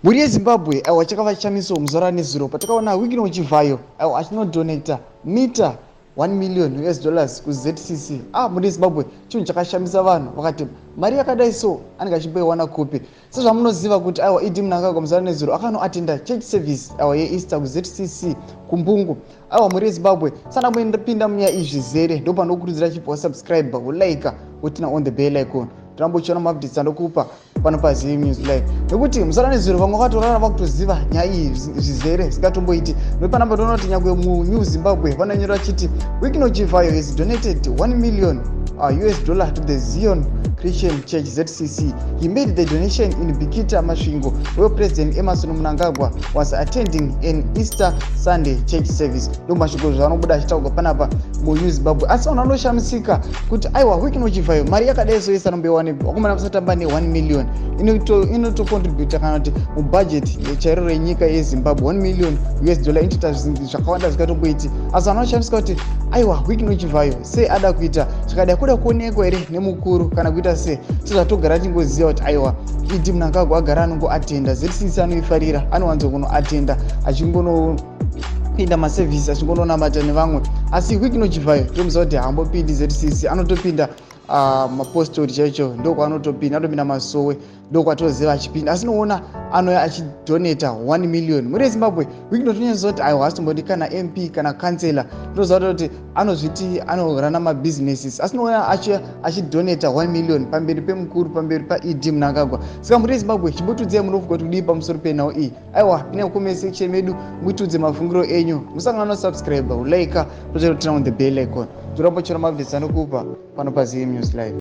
Mhuri yeZimbabwe, aiwa, chakava chishamiso muzuva ranezuro patakaona Wicknell Chivhayo, aiwa, achinodonata mita 1 million US dollars kuZCC. Ah, mhuri yeZimbabwe, chinhu chakashamisa vanhu, vakati mari yakadai so anenge achimboiwana kupi? Sezvamunoziva kuti, aiwa, ED Mnangagwa muzuva ranezuro akanoatenda church service, aiwa, yeEaster kuZCC kuMbungu. Aiwa, mhuri yeZimbabwe, sana kupinda munyaya izvizere, ndo panokurudzira chibva wasubscribe, wolike, woturn on the bell icon, torambochiona maupdates andokupa pano paZivi News Live. Nekuti musara nezuro vamwe vakatorara vakutoziva nyaya iyi zvizere zvisingatomboiti. Nopanamba toona kuti nyangwe muNew Zimbabwe vanonyora vachiti Wicknell Chivhayo has donated 1 million US dollar to the Zion Christian Church, ZCC. He made the donation in Bikita, Masvingo, where President Emmerson Mnangagwa was attending an Easter Sunday church service. Ndo mashoko zvanobuda achitaurwa panapa muNew Zimbabwe. Asi vanhu vanoshamisika kuti, aiwa, Wicknell Chivhayo mari yakadai so isanombeiwanepi? Vakomana, kusatamba ne1 million, inotocontributa kana kuti mubudget chairo renyika yeZimbabwe. 1 million US dollar inotoita zvakawanda zvikatomboiti. Asi vanhu vanoshamisika kuti, aiwa, Wicknell Chivhayo sei ada kuita zvakadai? Kuda kuonekwa here nemukuru kana kuita sei? Sezvatogara tingoziva kuti, aiwa, ED Mnangagwa agara anongoatenda ZCC, anoifarira, anowanzokunoatenda achingonopinda masevhisi, achingononamata nevamwe. Asi Wicknell Chivhayo tomuziva kuti haambopindi ZCC, anotopinda mapostori chaicho, ndokwaanotopinda, anotopinda masowe, ndokwatoziva achipinda. Asi noona anouya achidonata 1 million. Muri yeZimbabwe, Wicknell tonyatsoziva kuti, aiwa, asitombodi kana MP kana kansela, toziva kuti anozviti anorana mabusinesses. Asi noona achidonata 1 million pamberi pemukuru, pamberi paED Mnangagwa. Saka muri yeZimbabwe, chimbotudzai munofunga kuti kudii pamusoro penhau iyi. Aiwa, pinai kucomment section medu muitudze mafungiro enyu. Musangano subscribe, ulike, toturn on the bell icon, toramba chiona maupdates anokupa pano paZivi News Live.